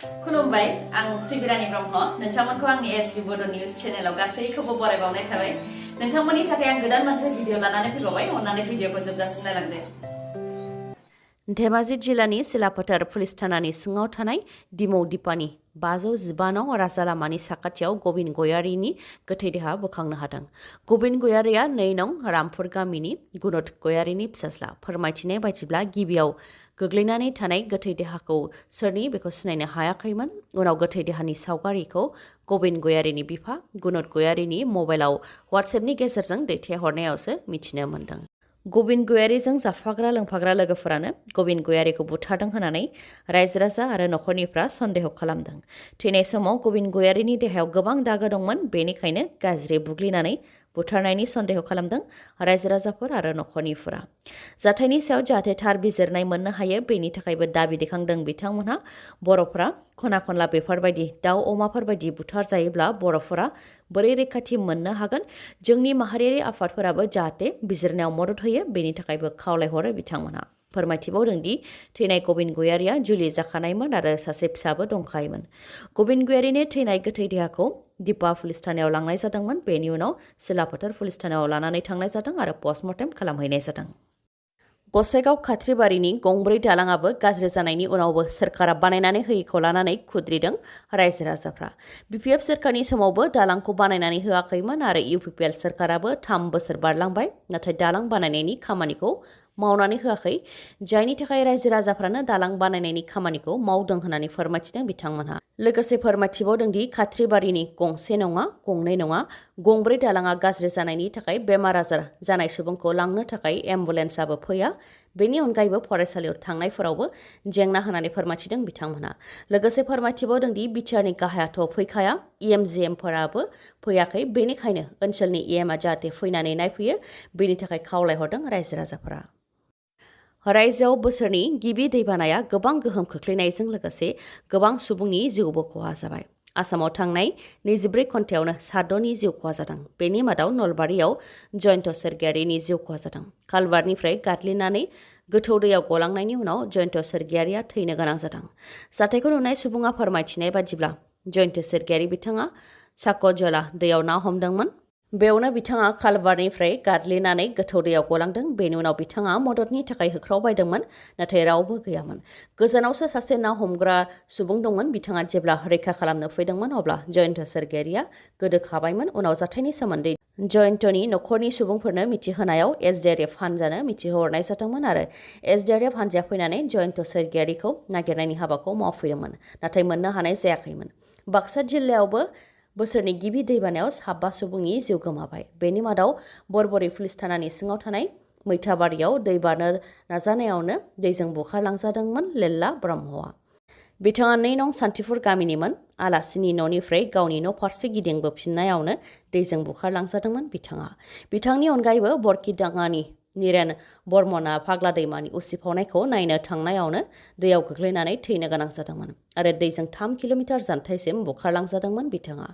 खुलुमबाय आं सिबिरानि ब्रह्म नोंथांमोनखौ आंनि SBBodo News चेनेलाव गासैखौबो बरायबावनाय थाबाय नोंथांमोननि थाखाय आं गोदान मोनसे भिडिअ लानानै फैबावबाय अन्नानै भिडिअखौ जोबजासिम नायलांदो धेमाजि जिल्लानि सिलाफोथार पुलिस थानानि सिङाव थानाय दिमौ दिपानि 515 नं राजा लामानि साखाथियाव गबिन गयारिनि गोथै देहा बोखांनो हादों। गबिन गयारिया 2 नं रामपुर गामिनि गुनद गयारिनि फिसाज्ला। फोरमायथिनाय बायदिब्ला गिबियाव गोग्लैनानै थानाय गोथै देहाखौ सोरनि बेखौ सिनायनो हायाखैमोन। उनाव गोथै देहानि सावगारिखौ गबिन गयारिनि बिफा गुनद गयारिनि मबाइलाव WhatsAppनि गेजेरजों दैथायहरनायावसो मिथिनो मोन्दों। गबिन गयारिजों जाफाग्रा लोंफाग्रा लोगोफोरानो गबिन गयारिखौ बुथारदों होननानै रायजो राजा आरो नखरनिफ्रा सन्देह खालामदों। थैनाय समाव गबिन गयारिनि देहायाव गोबां दागो दंमोन, बेनिखायनो गाज्रि बुग्लिनानै बुथारनायनि सन्देह खालामदों रायजो राजाफोर आरो नखरनिफोरा। जाथायनि सायाव जाहाथे थार बिजिरनाय मोननो हायो बेनि थाखायबो दाबि दैखांदों बिथांमोनहा। बर'फोरा खना खनला बेफोरबायदि दाउ अमाफोर बायदि बुथार जायोब्ला बर'फोरा बोरै रैखाथि मोननो हागोन? जोंनि माहारियारि आफादफोराबो जाहाथे बिजिरनायाव मदद होयो बेनि थाखायबो खावलायहरो बिथांमोनहा। फोरमायथिबावदों दि थैनाय गबिन गयारिया जुलि जाखानायमोन आरो सासे फिसाबो दंखायोमोन। गबिन गयारिनि थैनाय गोथै देहाखौ दिपा पुलिस थानायाव लांनाय जादोंमोन। बेनि उनाव सिलाफोथार पुलिस थानायाव लानानै थांनाय जादों आरो पस्टमर्टेम खालामहैनाय जादों। गसाइगाव खाथ्रिबारिनि गंब्रै दालाङाबो गाज्रि जानायनि उनावबो सोरखारा बानायनानै होयैखौ लानानै खुद्रिदों रायजो राजाफ्रा। BPF सोरखारनि समावबो दालांखौ बानायनानै होआखैमोन आरो UPPL सोरखाराबो 3 बोसोर बारलांबाय, नाथाय दालां बानायनायनि खामानिखौ मावनानै होआखै, जायनि थाखाय रायजो राजाफ्रानो दालां बानायनायनि खामानिखौ मावदों होननानै फोरमायथिदों बिथांमोनहा। लोगोसे फोरमायथिबावदों दि खाथ्रिबारिनि गंसे नङा, गंनै नङा, गंब्रै दालाङा गाज्रि जानायनि थाखाय बेमार आजार जानाय सुबुंखौ लांनो थाखाय एम्बुलेन्सआबो फैया। बेनि अनगायैबो फरायसालियाव थांनायफोरावबो जेंना होननानै फोरमायथिदों बिथांमोनहा। लोगोसे फोरमायथिबावदों दि बिटिआरनि गाहायाथ' फैखाया, EM-GM फोराबो फैयाखै, बेनिखायनो ओनसोलनि EMआ जाहाथे फैनानै नायफैयो बेनि थाखाय खावलायहरदों रायजो राजाफोरा। रायजोआव बोसोरनि गिबि दैबानाया गोबां गोहोम खोख्लैनायजों लोगोसे गोबां सुबुंनि जिउबो खहा जाबाय। आसामाव थांनाय 24 घन्टायावनो 7 नि जिउ खहा जादों। बेनि मादाव नलबारियाव जयन्त सोरगियारिनि जिउ खहा जादों। कालभारनिफ्राय गादलिनानै गोथौ दैयाव गलांनायनि उनाव जयन्त सोरगियारिया थैनो गोनां जादों। जाथायखौ नुनाय सुबुङा फोरमायथिनाय बायदिब्ला जयन्त सोरगियारि बिथाङा साकजला दैयाव ना हमदोंमोन। बेयावनो बिथाङा कालभारनिफ्राय गादलिनानै गोथौ दैयाव गलांदों। बेनि उनाव बिथाङा मददनि थाखाय होख्रावबायदोंमोन, नाथाय रावबो गैयामोन। गोजानावसो सासे ना हमग्रा सुबुं दंमोन। बिथाङा जेब्ला रैखा खालामनो फैदोंमोन अब्ला जयन्त सोरगियारिया गोदोखाबायमोन। उनाव जाथायनि सोमोन्दै जयन्तनि नखरनि सुबुंफोरनो मिथिहोनायाव SDRF हान्जानो मिथिहोहरनाय जादोंमोन आरो SDRF हान्जाया फैनानै जयन्त सोरगियारिखौ नागिरनायनि हाबाखौ मावफैदोंमोन, नाथाय मोननो हानाय जायाखैमोन। बाक्सा जिल्लायावबो बोसोरनि गिबि दैबानायाव 7 सुबुंनि जिउ गोमाबाय। बेनि मादाव बरबरि पुलिस थानानि सिङाव थानाय मैथाबारियाव दै बारनो नाजानायावनो दैजों बुखारलांजादोंमोन लेल्ला ब्रह्मआ। बिथाङा 2 नं सान्थिफुर गामिनिमोन। आलासिनि न'निफ्राय गावनि न' फारसे गिदिंबोफिननायावनो दैजों बुखारलांजादोंमोन बिथाङा। बिथांनि अनगायैबो बरखिदाङानि निरेन बर्मनआ फाग्ला दैमानि उसिफावनायखौ नायनो थांनायावनो दैयाव गोग्लैनानै थैनो गोनां जादोंमोन आरो दैजों 3 किल'मिटार जानथायसिम बुखारलांजादोंमोन बिथाङा।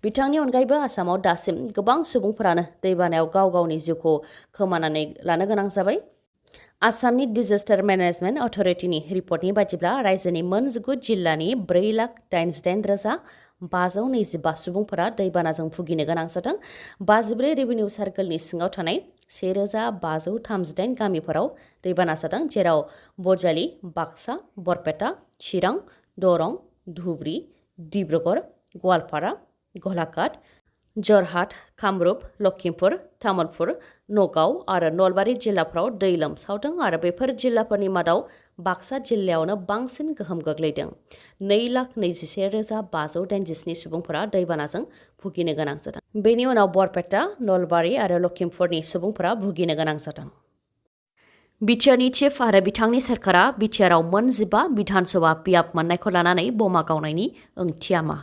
बिथांनि अनगायैबो आसामाव दासिम गोबां सुबुंफोरानो दैबानायाव गाव गावनि जिउखौ खोमानानै लानो गोनां जाबाय। आसामनि डिजास्टार मेनेजमेन्ट अथ'रिटिनि रिपर्टनि बायदिब्ला रायजोनि मोन 9 जिल्लानि 4,88,525 सुबुंफोरा दैबानाजों भुगिनो गोनां जादों। 54 रेभिनिउ सार्कलनि सिङाव थानाय 1,538 गामिफोराव दैबाना जादों, जेराव बजालि, बाक्सा, बरपेटा, चिरां, दरं, धुबरी, डिब्रुगड़, गवालपारा, गलाघाट, जरहाट, कामरुप, लखिमपुर, तामुलपुर, नगाव आरो नलबारि जिल्लाफोराव दै लोमसावदों आरो बेफोर जिल्लाफोरनि मादाव बाक्सा जिल्लायावनो बांसिन गोहोम गोग्लैदों। 2,21,587 सुबुंफोरा दैबानाजों भुगिनो गोनां जादों। बेनि उनाव बरपेटा, नलबारि आरो लखिमपुरनि सुबुंफोरा भुगिनो गोनां जादों। बिटिआरनि चिफ आरो बिथांनि सोरखारा बिटिआरआव मोन 15 बिधानसभा बियाब मोननायखौ लानानै बमा गावनायनि ओंथिया मा?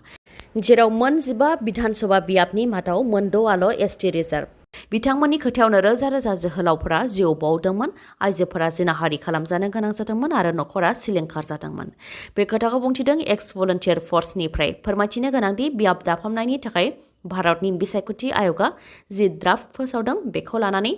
जेराव मोन 15 बिधानसभा बियाबनि मादाव मोन 6आल' ST रिजार्भ। बिथांमोननि खोथायावनो रोजा रोजा जोहोलावफोरा जिउ बावदोंमोन, आइजोफोरा जिनाहारि खालामजानो गोनां जादोंमोन आरो नखरा सिलिंखार जादोंमोन। बे खोथाखौ बुंथिदों एक्स भलन्टियार फर्सनिफ्राय। फोरमायथिनो गोनांदि बियाब दाफामनायनि थाखाय भारतनि बिसायख'थि आय'गा जि ड्राफ्ट फोसावदों बेखौ लानानै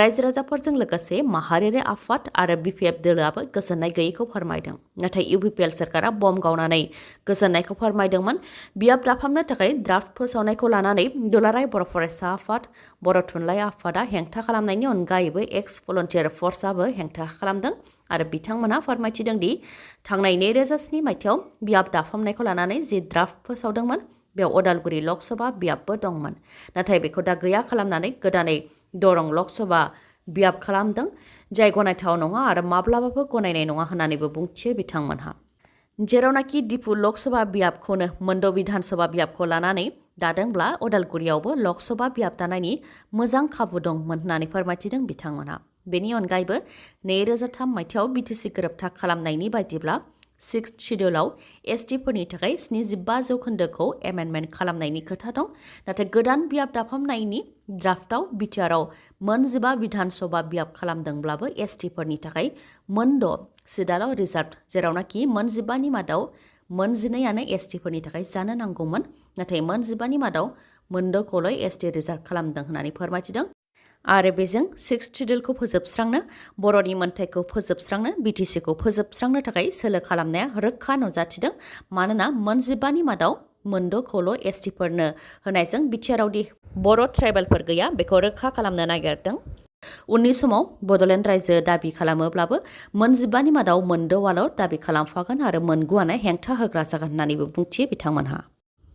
रायजो राजाफोरजों लोगोसे माहारियारि आफाद आरो बिपिएफ दोलोआबो गोजोननाय गैयैखौ फोरमायदों। नाथाय इउपिपिएल सरकारा बम गावनानै गोजोननायखौ फोरमायदोंमोन। बियाब दाफामनो थाखाय ड्राफ्ट फोसावनायखौ लानानै दुलाराय बर' फरायसा आफाद, बर' थुनलाइ आफादा हेंथा खालामनायनि अनगायैबो एक्स भलन्टियार फर्सआबो हेंथा खालामदों आरो बिथांमोना फोरमायथिदों दि थांनाय 2007 मायथाइयाव बियाब दाफामनायखौ लानानै जि ड्राफ्ट फोसावदोंमोन बेयाव अदालगुरि लकसभा बियाबबो दंमोन। नाथाय बेखौ दा गैया खालामनानै गोदानै दरं लकसभा बियाब खालामदों, जाय गनायथाव नङा आरो माब्लाबाबो गनायनाय नङा होननानैबो बुंथियो बिथांमोनहा। जेरावनाखि दिपु लकसभा बियाबखौनो मोनद' बिधानसभा बियाबखौ लानानै दादोंब्ला अदालगुरियावबो लकसभा बियाब दानायनि मोजां खाबु दंमोन होननानै फोरमायथिदों बिथांमोनहा। बेनि अनगायैबो 2003 मायथाइयाव बिटिसि गोरोबथा खालामनायनि बायदिब्ला 6th शेड्यूलआव एसटिफोरनि थाखाय 75% एमेन्डमेन्ट खालामनायनि खोथा दं। नाथाय गोदान बियाब दाफामनायनि ड्राफ्टआव बिटिआरआव 15 बिधानसभा बियाब खालामदोंब्लाबो एसटिफोरनि थाखाय 6 सिटआल' रिजार्भ, जेरावनाखि 15नि मादाव 14आनो एसटिफोरनि थाखाय जानो नांगौमोन। नाथाय 15नि मादाव 6खौल' एसटि रिजार्भ खालामदों होननानै फोरमायथिदों। आरो बेजों 6th शेड्यूलखौ फोजोबस्रांनो, बर'नि मोन्थायखौ फोजोबस्रांनो, बिटिसिखौ फोजोबस्रांनो थाखाय सोलो खालामनाया रोखा नुजाथिदों। मानोना 15नि मादाव 6खौल' एसटिफोरनो होनायजों बिटिआरआवदि बर' ट्राइबेलफोर गैया बेखौ रोखा खालामनो नागिरदों। उननि समाव बड'लेण्ड रायजो दाबि खालामोब्लाबो 15नि मादाव 6आल' दाबि खालामफागोन आरो 9आनो हेंथा होग्रा जागोन होननानैबो बुंथियो बिथांमोनहा।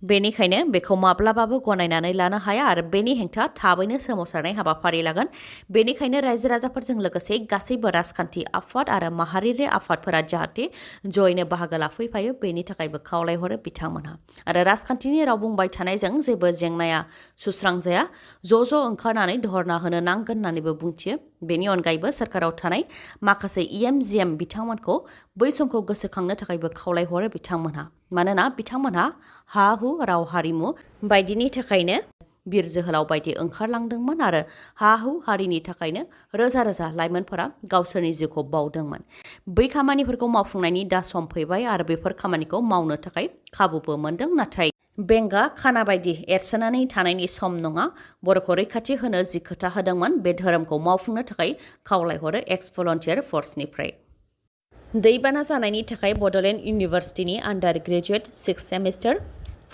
बेनिखायनो बेखौ माब्लाबाबो गनायनानै लानो हाया आरो बेनि हेंथा थाबैनो सोमावसारनाय हाबाफारि लागोन। बेनिखायनो रायजो राजाफोरजों लोगोसे गासैबो राजखान्थि आफाद आरो माहारियारि आफादफोरा जाहाथे जयैनो बाहागो लाफैफायो बेनि थाखायबो खावलायहरो बिथांमोनहा। आरो राजखान्थिनि राव बुंबाय थानायजों जेबो जेंनाया सुस्रांजाया, ज' ओंखारनानै धरना होनो नांगोन होननानैबो बुंथियो। बेनि अनगायैबो सरकाराव थानाय माखासे EM-GM बिथांमोनखौ बै समखौ गोसोखांनो थाखायबो खावलायहरो बिथांमोनहा। मानोना बिथांमोनहा हा-हु, राव हारिमु बायदिनि थाखायनो बिर जोहोलाव बायदि ओंखारलांदोंमोन आरो हा-हु हारिनि थाखायनो रोजा लाइमोनफोरा गावसोरनि जिउखौ बावदोंमोन। बै खामानिफोरखौ मावफुंनायनि दा सम फैबाय आरो बेफोर खामानिखौ मावनो थाखाय खाबुबो मोनदों। नाथाय बेंगा खाना बायदि एरसोनानै थानायनि सम नङा। बर'खौ रैखाथि होनो जि खोथा होदोंमोन बे धोरोमखौ मावफुंनो थाखाय खावलायहरो एक्स भलन्टियार फर्सनिफ्राय। दैबाना जानायनि थाखाय बड'लेण्ड इउनिभार्सिटिनि under graduate 6th semester,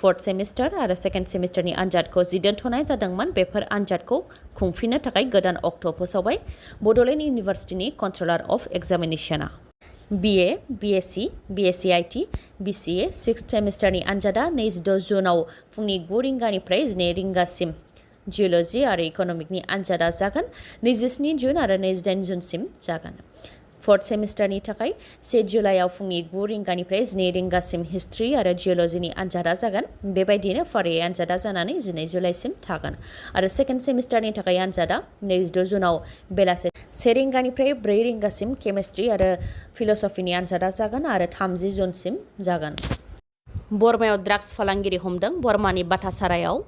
4th semester आरो 2nd सेमिस्टारनि आनजादखौ जि दोनथ'नाय जादोंमोन बेफोर आनजादखौ खुंफिननो थाखाय गोदान अक्ट' फोसावबाय बड'लेण्ड इउनिभार्सिटिनि कन्ट्रलार अफ एग्जामिनेशना। BA, BSc, BSc IT, BCA 6th सेमिस्टारनि आनजादा 26 जुनाव फुंनि 9 रिंगानिफ्राय 12 रिंगासिम, जिअ'ल'जि आरो इक'नमिकनि आनजादा जागोन 27 जुन आरो 28 जुनसिम जागोन। 4th सेमिस्टारनि थाखाय 1 जुलाइआव फुंनि 9 रिंगानिफ्राय 12 रिंगासिम हिस्ट्रि आरो जिअ'ल'जिनि आनजादा जागोन। बेबायदिनो फारियै आनजादा जानानै 12 जुलाइसिम थागोन। आरो 2nd सेमिस्टारनि थाखाय आनजादा 26 जुनाव बेलासे 1 रिंगानिफ्राय 4 रिंगासिम केमिस्ट्रि आरो फिल'सफिनि आनजादा जागोन आरो 30 जुनसिम जागोन। बर्मायाव ड्राग्स फालांगिरि हमदों। बर्मानि बाथासारायाव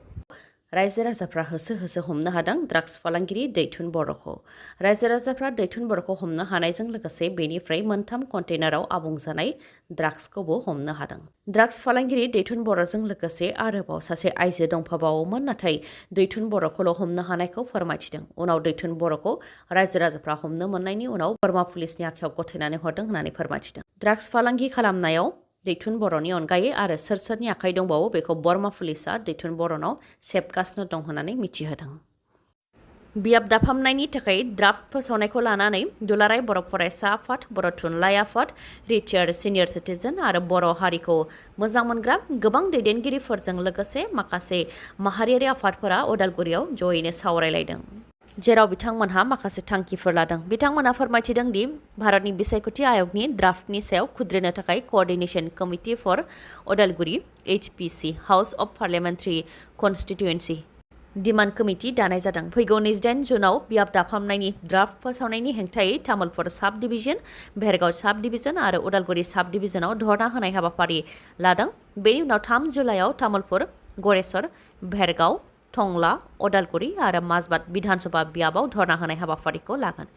रायजो राजाफ्रा होसो हमनो हादों ड्राग्स फालांगिरि दैथुन बर'खौ। रायजो राजाफ्रा दैथुन बर'खौ हमनो हानायजों लोगोसे बेनिफ्राय 3 कन्टेनाराव आबुं जानाय ड्राग्सखौबो हमनो हादों। ड्राग्स फालांगिरि दैथुन बर'जों लोगोसे आरोबाव सासे आइजो दंफाबावोमोन, नाथाय दैथुन बर'खौल' हमनो हानायखौ फोरमायथिदों। उनाव दैथुन बर'खौ रायजो राजाफ्रा हमनो मोननायनि उनाव बोरमा पुलिसनि आखायाव गथायनानै हरदों होननानै फोरमायथिदों। ड्राग्स फालांगि खालामनायाव दैथुन बर'नि अनगायै आरो सोरनि आखाइ दंबावो बेखौ बर्मा पुलिसआ दैथुन बर'नाव सेबगासिनो दं होननानै मिथिहोदों। बियाब दाफामनायनि थाखाय ड्राफ्ट फोसावनायखौ लानानै दुलाराय बर' फरायसा आफाद, बर' थुनलाइ आफाद, रिटायार्ड सिनियर सिटिजेन आरो बर' हारिखौ मोजां मोनग्रा गोबां दैदेनगिरिफोरजों लोगोसे माखासे माहारियारि आफादफोरा अदालगुरियाव जयैनो सावरायलायदों। जेराव बिथांमोनहा माखासे थांखिफोर लादों। बिथांमोनहा फोरमायथिदों दि भारतनि बिसायख'थि आय'गनि ड्राफ्टनि सायाव खुद्रिनो थाखाय coordination committee for Udalguri HPC house of parliamentary constituency demand committee दानाय जादों। फैगौ 28 जुनाव बियाब दाफामनायनि ड्राफ्ट फोसावनायनि हेंथायै तामुलपुर साब डिभिजन, भेरगाव साब डिभिजन आरो उदालगुरि साब डिभिजनाव धरना होनाय हाबाफारि लादों। बेनि उनाव 3 जुलाइआव तामुलपुर, गरेस्वर, भेरगाव, टंला अदालगुरि आरो माजबाद विधानसभा बियाबाव धरना होनाय हाबाफारिखौ लागोन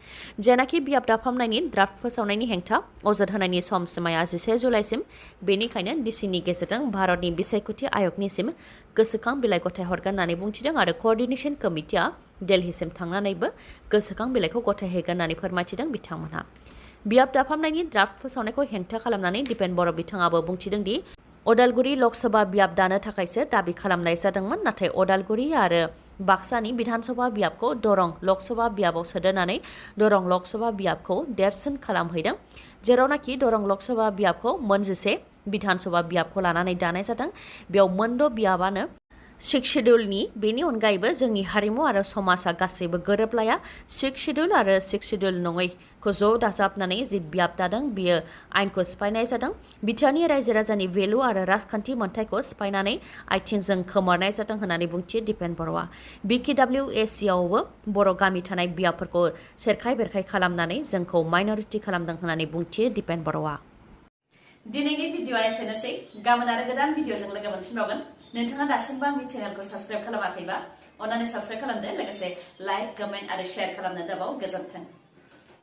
जेनाखि बियाब दाफामनायनि ड्राफ्ट फोसावनायनि हेंथा अजद होनायनि समसिमाया 11 जुलाइसिम बेनिखायनो डिसिनि गेजेरजों भारतनि बिसायख'थि आय'गनिसिम गोसोखां बिलाइ गथायहरगोन होननानै बुंथिदों आरो क'अर्डिनेशन कमिटिया दिल्लीसिम थांनानैबो गोसोखां बिलाइखौ गथायहैगोन होननानै फोरमायथिदों बिथांमोनहा बियाब दाफामनायनि ड्राफ्ट फोसावनायखौ हेंथा खालामनानै दिपेन बर' बिथाङाबो बुंथिदों दि अदालगुरि लकसभा बियाब दानो थाखायसो दाबि खालामनाय जादोंमोन नाथाय अदालगुरि आरो बाक्सानि विधानसभा बियाबखौ दरं लकसभा बियाबाव सोदेरनानै दरं लकसभा बियाबखौ देरसिन खालामहैदों जेरावनाखि दरं लकसभा बियाबखौ मोनजिसे विधानसभा बियाबखौ लानानै दानाय जादों बेयाव मोनद' बियाबानो 6 शेड्यूलनि बेनि अनगायैबो जोंनि हारिमु आरो समाजा गासैबो गोरोबलाया 6 शेड्यूल आरो 6 शेड्यूल नङैखौ ज' दाजाबनानै जि बियाब दादों बियो आयेनखौ सिफायनाय जादों बिटिआरनि रायजो राजानि भेलु आरो राजखान्थि मोन्थायखौ सिफायनानै आथिंजों खोमोरनाय जादों होननानै बुंथियो दिपेन बर'आ BKWACआवबो बर' गामि थानाय बियाबफोरखौ सेरखाय बेरखाय खालामनानै जोंखौ माइनरिटि खालामदों होननानै बुंथियो दिपेन बर'आ दिनैनि भिडिअआ एसेनोसै गाबोन आरो गोदान भिडिअजों लोगो मोनफिनबावगोन नोंथाङा दासिमबो आंनि चेनेलखौ साबस्क्राइब खालामाखैबा अन्नानै साबस्क्राइब खालामदो लोगोसे लाइक कमेन्ट आरो शेयार खालामनो दाबाव गोजोन्थों